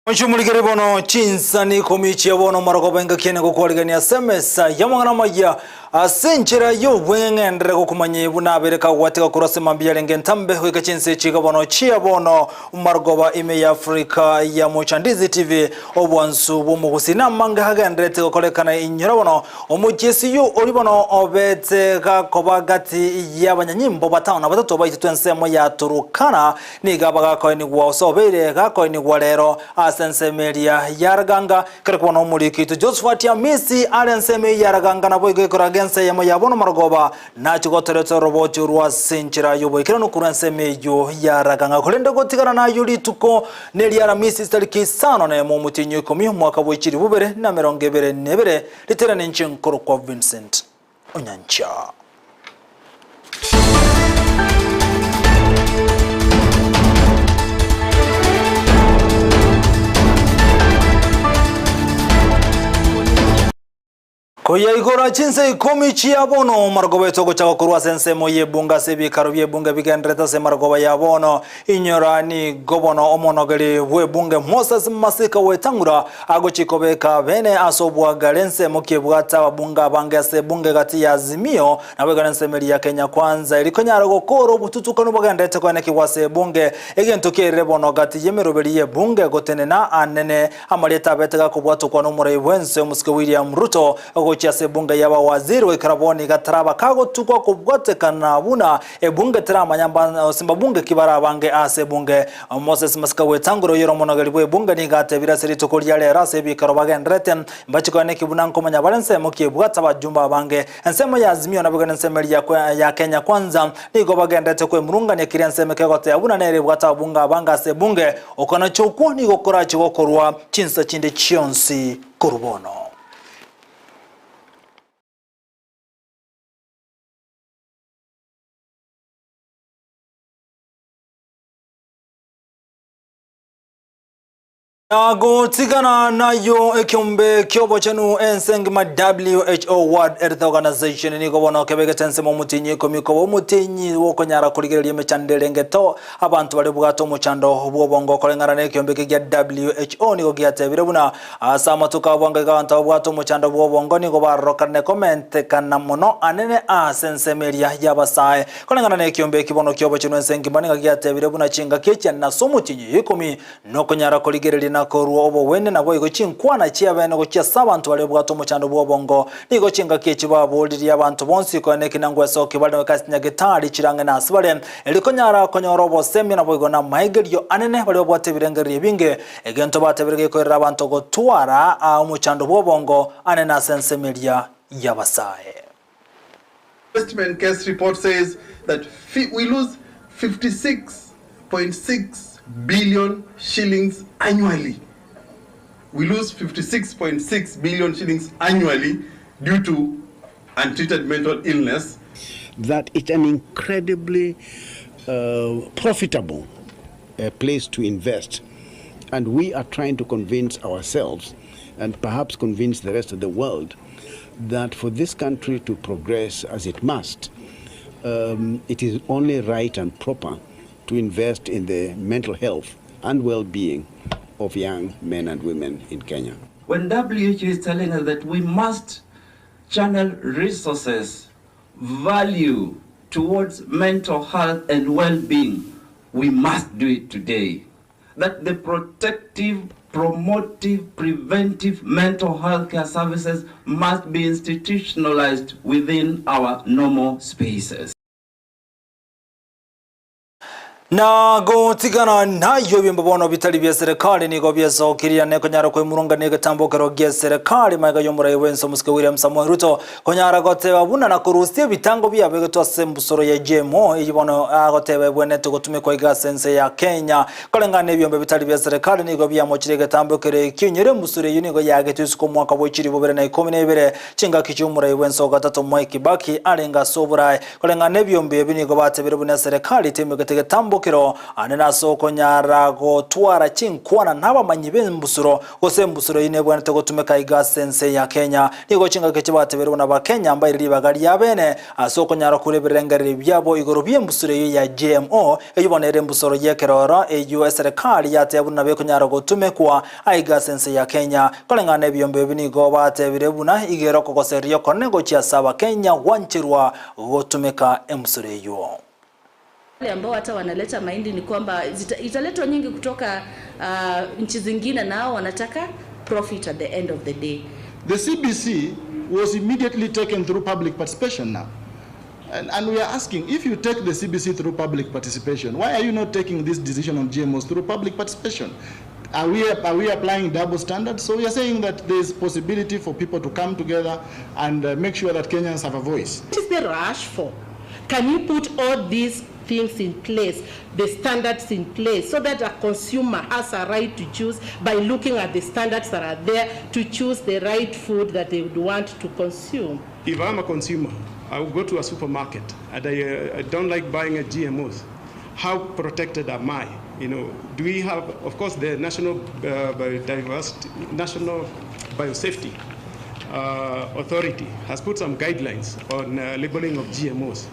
Omochie bono chinsani ikomi chia bono omorogoba engaki ene gokwarigania ase emesa y'amang'ana amaya ase enchera y'obweng'enderere gokomanya buna abere kagwateka korwa ase mambia yarenge entambe goika chinse echi iga bono chia bono marogoba ime ya Africa ya Mochandizi TV obwansu bw'omogusii namange agenderete gokorekana inyora bono omochiesi yu ori bono obete gakoba gati y'abanyanyimbo batano na batato baitetwe ensemo ya Turkana Nigo abagakoenigwa ase obeire gakoenigwa rero ase ensemo eria y'Arganga. Kere kobua nomoriki oito Josephat Amisi are ensemo eyio y'Arganga naboigo ekoraga ense eyemo yabo nomorogoba, nachie gotoreta oroboti orwo ase enchera y'oboikeranu korwa ensemo eyio y'Araganga. Korende gotigana nayio rituko neria Aramisi chitariki isano nemo omotienyi o ikomi omwaka bwe chilifu bibere na emerongo ebere na ebere, riterane inche nkorokwa Vincent Onyancha. Koyaigora chinsa ikomi chia bono marogoba etogochaka korwa ase ensemo y'ebunga ase ebikaro bi'ebunge bigendererete ase marogoba ya bono. Inyora nigo bono omonogeri bw'ebunge Moses Masika Wetang'ura agochia kobeka bene ase obwagare ensemo kiebwate ababunge abange ase ebunge gati ya Azimio naboigo nensemo eria ya Kenya Kwanza eri konyara gokora obotutukanu bogenderete koenekigwa ase ebunge egento kierire bono gati y'emeroberi y'ebunge gotenena anene amarieta abete gakobwatokwa nomorai bwense omosike William Ruto gochia ase ebunge y'abawaziri goikera bono iga taraba kagotukwa kobwatekana buna Ebunge teramanya mba mbabunge ki bare abange ase ebunge. Moses Masika Wetangula oyore omonogeri bw'ebunge nigo atebire ase rituko ria rero ase ebikaro bagenderete mbachi koena eki buna nkomanya bare ensemo ki ebwate abajumbe abange. Ensemo ya Azimio naboigo nensemo eria ya Kenya Kwanza nigo bagenderete kwemurungania kera ensemo kegotea buna nere ebwate ababunge abange ase ebunge. Okonacha okwo nigo korache gokorwa chinsa chinde chionsi korwa bono. Na gotigana nayo ekiombe ki'obochenu ense engima WHO World Health Organization nigo bono kebegete ensemo omotienyi ikomi koba omotienyi bw'okonyara korigereria emechando ere engeto abanto bare bwate omochando bw'obongo koreng'ana na ekiombe eke gia WHO nigo giatebire buna Ase amatuko abo ngaiga abanto babwate omochando bw'obongo nigo barorokanire komentekana mono anene ase ensemo eria y'abasae. Koreng'ana nekiombe ekibono ki'obochenu ense engima nigo giatebire buna chingaki echiane ase omotienyi oyo ikomi, nokonyara korigereria na korua obogwenia naboigo chinkwana chi'abeene gochia ase abanto baria babwate omochando bw'obongo. Nigo chingaki echi baboririe abanto bonsi konya nekina ngwesoki bare noika ase chinyagetari chirang'ene ase bare, erio konyara konyora obosemia naboigo namaigerio anene baria babwate ebirengererio ebinge Egento batebire gekoirera abanto gotwara omochando bw'obongo anene ase ensemo eria y'abasae. Investment case report says that we lose 56.6 billion shillings annually. We lose 56.6 billion shillings annually due to untreated mental illness. That it's an incredibly uh, profitable uh, place to invest. And we are trying to convince ourselves and perhaps convince the rest of the world that for this country to progress as it must, um, it is only right and proper to invest in the mental health and well being of young men and women in Kenya. When WHO is telling us that we must channel resources, value towards mental health and well being, we must do it today. That the protective, promotive, preventive mental health care services must be institutionalized within our normal spaces. Na gotigana nayo ebiombe bono bitari bia serikali nigo biesokirie ne konyara kwemurungania egetambokero gia serikali maega y'omorai bwense omosike William Samoei Ruto konyara goteba buna na korusia ebitango biabegetwe ase embusuro ya GMO eyio bono agoteba ebwenerete gotumekwa iga ase ense ya Kenya. Koreng'ana ebiombe bitari bia serikali nigo biamochire egetambokero ekio inyore embusuro eyio nigo yagetwe isiko omwaka bwe chilifu bibere na ikomi na ibere chingaki chi'omorai bwense ogatato Mwai Kibaki arenge ase oborae. Koreng'ana ebiombe ebi nigo batebire buna eserekari etemegete getambo. egetambokero ande nase okonyara gotwara chinkwana nabamanyi b'embusuro gose embusuro eyio nebwenerete gotumeka iga ase ense ya Kenya. Nigo chingaki chibateberwe buna Abakenya mbaire ribaga riabene ase okonyara koura ebirengererio biabo igoro bi'embusuro eyio ya GMO eyio bono ere embusuro y'ekeroro eyio eserekari yateba buna nabo ekonyara gotumekwa aiga ase ense ya Kenya. Koreng'ana nebiombe ebi nigo batebire buna iga ere okogosereria okonene gochia ase Abakenya gwancherwa gotumeka embusuro eyio. Wale ambao hata wanaleta mahindi ni kwamba italetwa nyingi kutoka uh, nchi zingine nao wanataka profit at the end of the day. The CBC was immediately taken through public participation now. And, and we are asking, if you take the CBC through public participation, why are you not taking this decision on GMOs through public participation? Are we, are we applying double standards? So we are saying that there is possibility for people to come together and uh, make sure that Kenyans have a voice. What is the rush for? Can you put all these things in place, the standards in place, so that a consumer has a right to choose by looking at the standards that are there to choose the right food that they would want to consume? If I'm a consumer, I will go to a supermarket and I, uh, I don't like buying a GMOs. How protected am I? You know, do we have, of course, the National uh, Biodiversity, National Biosafety uh, Authority has put some guidelines on uh, labeling of GMOs.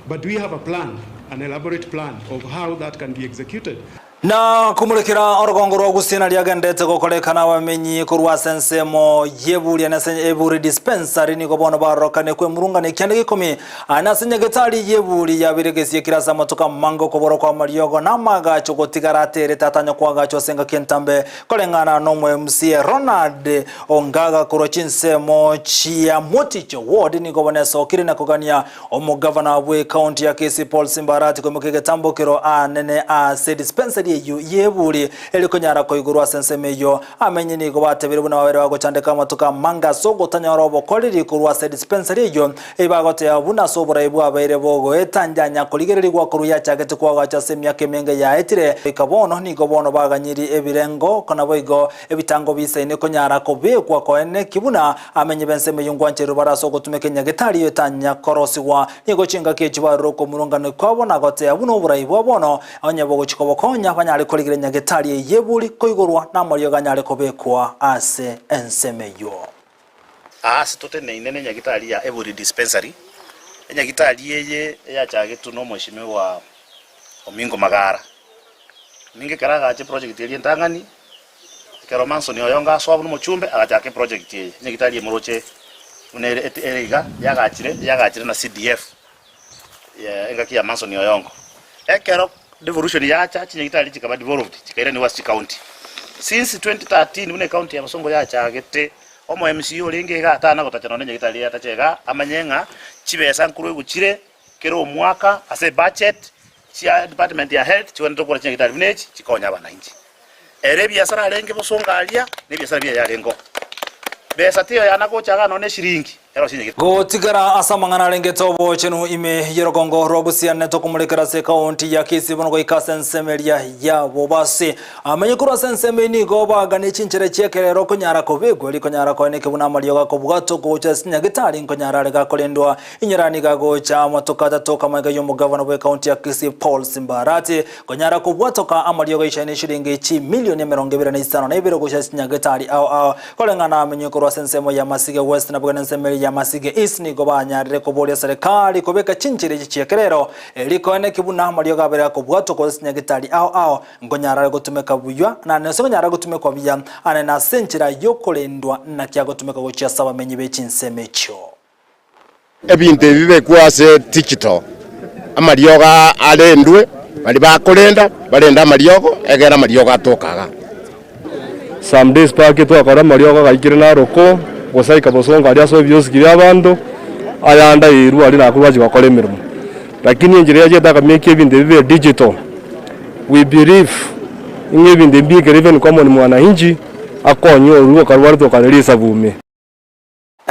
But do we have a plan, an elaborate plan of how that can be executed? Na komorekera orogongo rwa Gusii nario agendete gokorekana abamenyi korwa ase ensemo y'eburia na ase eburi dispensary nigo bono barorokane kwemurungana ekianda gekomi aa nase nyagetari y'eburi yabeire gesiekire ase amatuko amange okobora kw'amariogo na amagacho gotigara aterete atanya koagachwa ase engaki entambe koreng'ana n'omo MCA Ronald Ongaga korwa chinsemo chia Moticho ward nigo bono esokire na kogania Omogavana bw'ecounty ya Kisii Paul Simba Arati koimokia egetambokero aanene ase dispensary eyio y'eburi eri konyara koigorwa ase ensemo eyio. Amenyi nigo batebire buna babere bagochandeka amatuko amange ase ogotanyora obokoreri korwa ase dispensary eyio eyio bagoteba buna ase oborai bwabeire bogoeta njanya korigererigwa korwa yachagete koagacha ase emiaka emenge yaetire goika bono nigo bono baganyiri ebirengo naboigo ebitango bisaine konyara kobekwa koeneki buna Amenye b'ensemo eyio ngwancherwe bare ase ogotumeka enyagetari eyio etanya korosigwa. Nigo chingaki echi barure okomurunganwa kwabo na gotea buna oborai bwa bono, onye bogochia kobokonya banyare korigereria enyagetari eyio y'eburi koigorwa, na amariogo anyare kobekwa ase ensemo eyio. Aase toteneine nenyagitari ya Eburi Dispensary, enyagitari eye eyachagetwe nomweshimiwa Omingo Magara. Omingo ekero agacha eproject eria entang'ani, Ekero Manson oyonga asoa buna omochumbe, agachaka eproject eye, nyagitari emoroche buna ere ere iga, yagachire yagachire na CDF ya engaki ya Manson Oyongo. Ekero devolution yacha, chinyagitari chikaba devolved chikairanigwa ase chicounty. Since 2013 buna ecounty ya Bosongo yachagete, omo MCA orenge iga atana gotacha nonye nyagitari eye atache iga, amanye ng'a chibesa nkorwa chire kera omwaka ase ebudget chia department ya health chigwenerete gokora chinyagitari buna echi chikonya abanainchi. Ere ebiasara arenge bosongo aria, na ebiasara biaye arenge oo. Besa teiyo yana gocha igaa nonya eshiringi erosie nyagitari. Gotigara ase amang'ana arengete obochenu ime y'orogongo rwa Busia netokomorekera ase ekaunti ya Kisii bono goika ase ensemo eria ya Bobasi. Amenye korwa ase ensemo eyio nigo baganie chinchera chi'ekerero konyara kobekwa rikonyara koeneke buna amariogo akobwatwa gocha ase nyagitari nkonyara are gakorendwa Inyora nigo agocha amatuko atato kamaiga y'omogavana bw'ekaunti ya Kisii Paul Simba Arati konyara kobwatoka amariogo aisaine eshiringi chimilioni emerongo ebere na isano na ibere gocha ase chinyagetari ao ao koreng'ana amenywe korwa ase ensemo ya Masige West naboigo nensemo eria ya Masige East nigo banyarire koboria serikali kobeka chinchera echi chi'ekerero erio koeneki buna amariogo abere akobwatwa korwa ase chinyagetari ao ao nkonyara are gotumeka buya na nase nkonyara gotumekwa buya ane nase enchera y'okorendwa naki agotumeka gochia ase abamenyi be chinsemo echio. Ebinto ebi bibekwe ase digital, amariogo arendwe, baria bakorenda barende amariogo egere amariogo atoke igaa. Some days back twakora amariogo agaikire Naroko, gose aika Bosongo aria ase ebiosiki bia abanto, ayande airwe aria nakwo bachia gokora emeremo. Lakini enchera yachete akamake ebinto ebi bibe digital, we believe ng'a ebinto ebi mbikere even common mwananchi akonye orwa okarwarete okare risabu ime.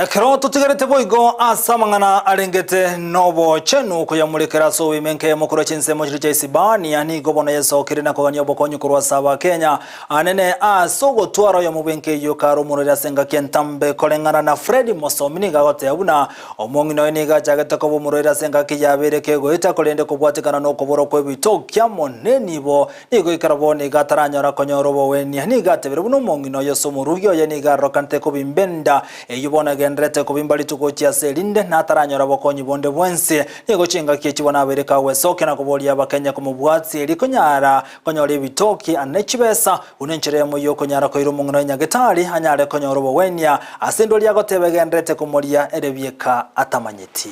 Ekero totigarete boigo ase amang'ana arengete nobochenu koyamurekera ase oboime nkeyemo korwa chinsemo chiria chia Isibania, nigo bono yesokire na kogania obokonyi korwa ase Abakenya anene ase ogotwara oyomo bw'enkeyio kare omorwaire ase engaki entambe. Koreng'ana na Fred Mosomi nigo agoteba buna omong'ina oye nigo achagete koba omorwaire ase engaki yabeire kegoeta korende kobwatekana nokobora kw'ebitoki amo nenibo Nigo ekero bono iga ataranyora konyora obogwenia, nigo atebire buna omong'ina oye ase omorugi oye nigo arokanete kobimba enda, eyio bono egendererete kobimba rituko gochia ase erinde, na ataranyora bokonyi bonde bwensi. Nigo chingaki echi bono abeire kagwesokia na koboria abakenya komobwatia erio konyara konyora ebitoki ane chibesa, buna enchera eyemo y'okonyara koira omong'ina oye nyagetari anyare konyora obogwenia ase endwari agoteba egendererete komoria ere bieka atamanyeti.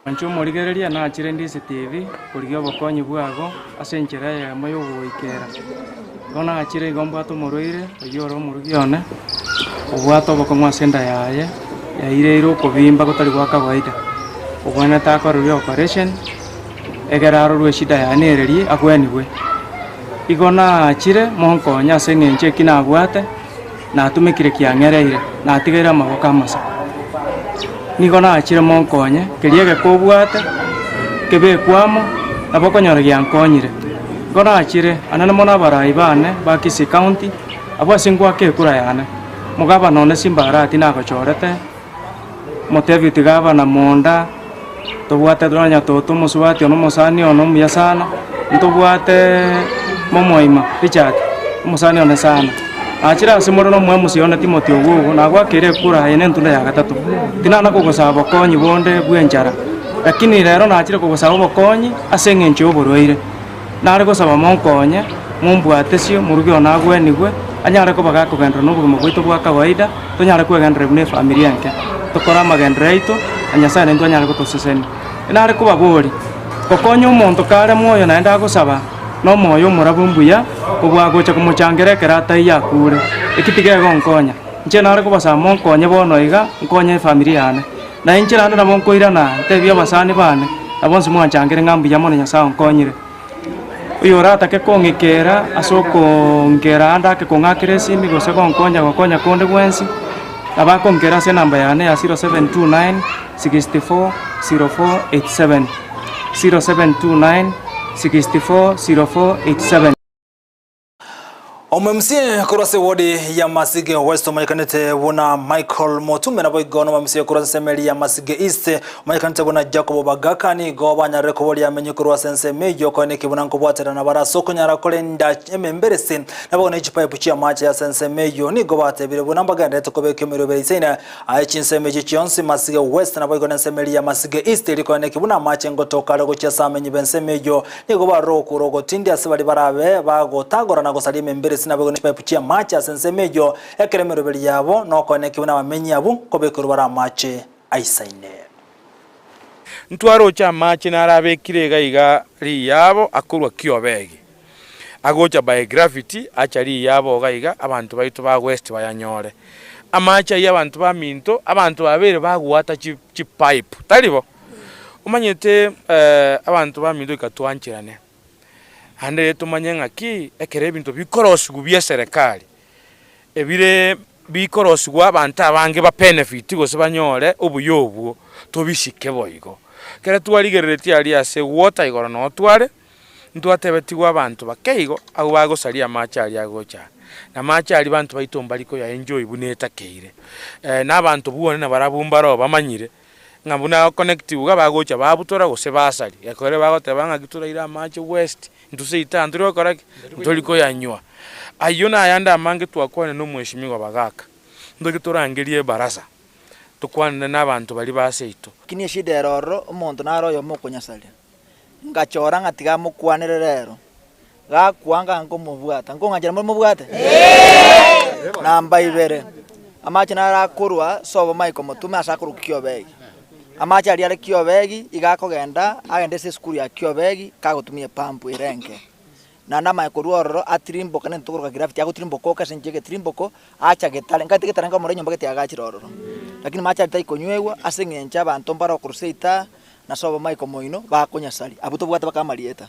Inche omorigereria nachire DCTV korigia obokonyi bwago ase enchera eyemo y'ogogoikera. Igo nachire igo mbwate omorwaire oyio ore omorugi one, obwate obokong'u ase enda yaye, yaireire okobimba gotari gwa kawaida, obwenerete akorerwe operation, egere arorwe eshida yaye nererie agwenigwe. Igo nachire monkonye ase eng'encho eki nabwate. Natumekire kiang'ereire, natigaire amaboko amasa. Nigo nachire monkonye, keria egeka obwate, kebekwe amo, nabo okonyora giankonyire. Igo nachire, anene mono abarai bane ba Kisii County, abwo ase ngoaka ekura yane, mogabana one Simba Arati nagochorete, motebi gabana monda, tobwate nonya toto omosubati one omosani one omuya sana, ntobwate momoima Richard, omosani one sana. Nachire ase more na omoemusia one Timothy Ogugu, nagwakeire ekura aye nentunda ya gatato. Tinana kogosaba bokonyi bonde bw'enchara, lakini rero nachire kogosaba obokonyi ase eng'encho y'oborwaire. Nare gosaba monkonye, mombwatesie, omorugi one agwenigwe, anyare koba gakogenderera nobogima bwaito bwa kawaida, tonyare kwegendereria buna efamiri enke, tokore amagenderero aito, na Nyasae naintwe anyare gotosesenia. Nare kobaboria, gokonya omonto kare moyo naende agosaba nomoyo omorabu mbuya, kobua gocha komochangera ekero ataiyo akure, eki tigegonkonya. Inche nare kobasaba monkonye bono iga, nkonye efamiri yane. Na inche naende nabo nkoirana, ntebie abasani baane, na bonsi mwanchangere ng'a mbuya mono Nyasae onkonyire. Oyoratake kong'ikera ase okongera ande ake kong'akera esimi gose gonkonya gokonya konde gwensi, nabo akong'ikera ase enamba yane ya 0729 64 04 87, 0729 64 04 87. Omomc korwa ase ewodi ya Masige West omanyekanete buna Michael Motume naboigo nomomc korwa ase emeri ya Masige East omanyekanete buna Jacob Bagaka nigo banyarire koboria amenyi korwa ase ensemo eyio koeneki buna nkobwaterana bare ase okonyara korenda ememberesi naboigo ne chipipe chi'amache ase ensemo eyio nigo batebire buna mbagendererete kobeka emeroberi eisaine Aye chinsemo echi chionsi, Masige West, naboigo nensemo eria ya Masige East, rikoeneki buna amache ngotoka are gochia ase amenyi b'ensemo eyio, nigo barore ogokura ogotindi ase baria barabe bagotagora na gosaria ememberesi naboigo ne chipaipu chi'amache ase ensemo eyio, ekero emeroberi yabo nokoeneki buna abamenyi abwo nkobekerwa bare amache aisaine. Ntwaroche amache naro abekire iga iga riyabo akorwa kiobegi, agocha by gravity acha riyabo iga iga abanto baito ba west bayanyore. Amache ayio abanto baminto, abanto babeire bagoata chi chipipe, tari bo? Omanyete abanto baminto goika twancherane, naende tomanye ng'aki ekero ebinto bikorosiwa bia eserekari, ebire bikorosigwa abanto abange ba benefit gose banyore obuya obwo, tobisike boigo. Ekero twarigereretie aria ase water igoro noo tware, ntwatebetigwe abanto bake igo abwo bagosaria amache aria agocha aa. Na amache aria banto baito mbari koya enjoy buna etakeire. Na abanto bwone nabarabwo mbaroo bamanyire, ng'a buna connect iga bagocha babutora gose basaria, gekogera bagoteba ng'aki toraire amache west, intwe seito aa ntori gokora ki? Ntori koyanywa. Ayio nayande amange twakwanire na omweshimiwa Bagaka, ntoki torangerie ebarasa, tokwanere na abanto baria ba seito. Lakini eshida ere ororo, omonto nare oyomo okonyasaria, ngachora ng'a tiga amokwanere rero, gakwa ng'a nkomobwata, nkong'anchera more mobwate? Namba ibere, amache naro akorwa sobo Michael Motume ase akorwa Kiobegi, amache aria are Kiobegi iga akogenda agende ase esukuru ya Kiobegi kagotumia epampu ere enke. Naende amanye korwa ororo atirimboke nento tokoroka gravity agotirimboka oka ase enchera y'egetirimboko acha getare, nkaete getare nkamora enyomba gete yagachire ororo. Lakini amache aria taikonywegwa ase eng'encho abanto mbare okorusia eita na sobo Michael moino bakonyasaria, abwo tobwate baka amarieta.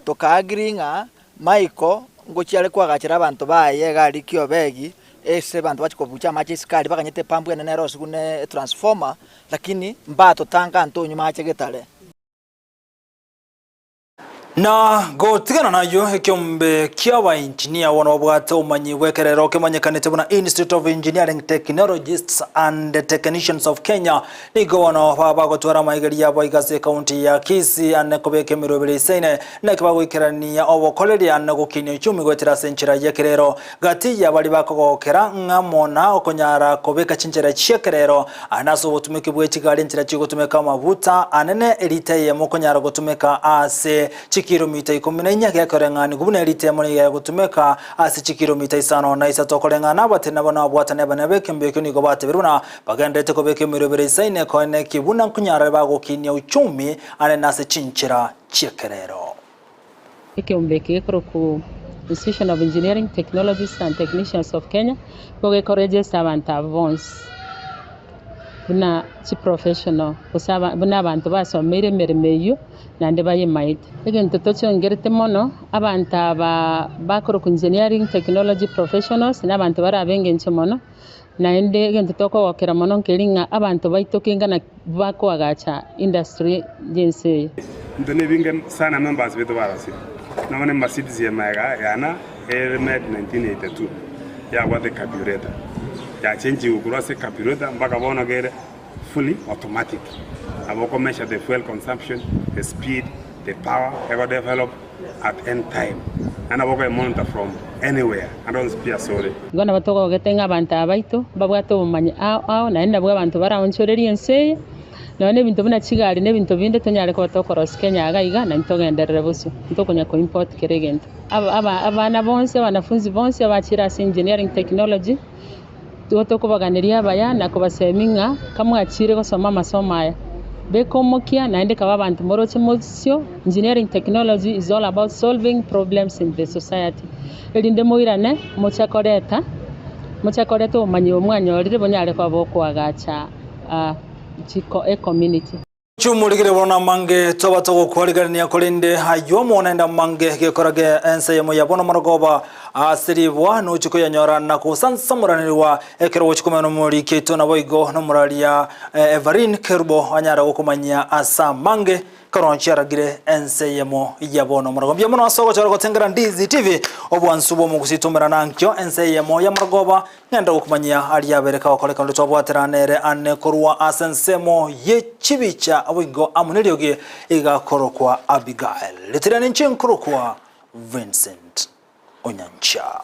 Toka agree ng'a Michael ngochia are koagachera abanto baye iga aria Kiobegi. Ase abanto bachia kobucha amache isiko aria baganyete epampu enene erosigwe ne etransformer, lakini mbatotanga ntonywe mache getare. Na gotigana nayio ekeombe ki'abaengineer bono babwate obomanyi bw'ekerero kemanyekanete buna Institute of Engineering Technologists and Technicians of Kenya nigo bono baba bagotwara amaigerio abo aiga ase ekaunti ya Kisii ane kobeka emeroberi eisaine naki bagoikerania obokoreria na gokinia uchumi goetera ase enchera y'ekerero Gati y'abaria bakogokera ng'a mona okonyara kobeka chinchera chi'ekerero ane ase obotumeki bwe chigari enchera chigotumeka amabuta anene elita eyemo okonyara gotumeka ase chikiromita ikomi na inya gekoreng'anigwa buna elita eyemo nigo egotumeka ase chikiromita isano na isato koreng'ana abatene aba nabwatani abanene b'ekeombe ekio nigo batebirie buna bagendererete kobeka emerobero eisaine koeneki buna nkonyara bagokinia uchumi anene ase chinchera chi'ekerero. Ekeombe eke gekorokwa Institution of Engineering Technologists and Technicians of Kenya, nigo gekoregesta abanto abwo bonsi buna chiprofessional gose aba buna abanto basomeire emeremo eyio naende bayemaete. Egento tochongerete mono, abanto aba bakorokwa engineering technology professionals na abanto bare ab'engencho mono, naende egento tokogokera mono nkeri ng'a abanto baito kengana bakoagacha industry y'ense eye. Into nebinge sana members beto barasire. Nabo ne Mercedes ye maega yana ere made 1982 yabwate carburetor. Yachenchigwe korwa ase carburetor mpaka bono kere fully automatic. Nabo oko measure the fuel consumption, the speed, the power ego develop at any time. Naende nabo okoe monitor from anywhere ande onsi pi asore. Igo nabo togogete ng'a abanto aba baito mbabwate obomanyi ao ao, naende nabwo abanto baraonchorerie ense eye, nonya na ebinto buna chigari na ebinto binde tonyare koba tokorosia Kenya iga iga, naintwe togenderere bosio, ntokonya ko import kera egento. Aba aba abana bonsi abanafunzi bonsi abachire ase engineering technology, igo tokobaganeria abaya na kobasemia ng'a kamwachire gosoma amasomo aya, beka omokia naende kaba abanto moroche mosio, engineering technology is all about solving problems in the society, erinde moirane moche koreta moche koreta obomanyi obo mwanyorire bonyare koba bokoagacha chiko ecommunity. Chumorigire bono amange toba togokwarigerania korende ayio monende amange gekora ge ense eyemo ya bono marogoba ase ribwa nochi koyanyora na gosansamoranigwa ekero ogochi komenya nomoriki oito naboigo nomoraria Everine Kerubo anyare gokomanyia ase amange Ekero chiaragire ense eyemo ya bono omorogo. Mbuya mono ase ogochora gotengera Ndizi TV, obwansu bw'omogusitomera nankio ense eyemo ya morogoba, ng'ende gokumanyia aria abere kagokoreka onde twabwatera nere ane korwa ase ensemo ye chibicha boigo amo neriogi igakorokwa Abigail. Ritiria ninche nkorokwa Vincent Onyancha.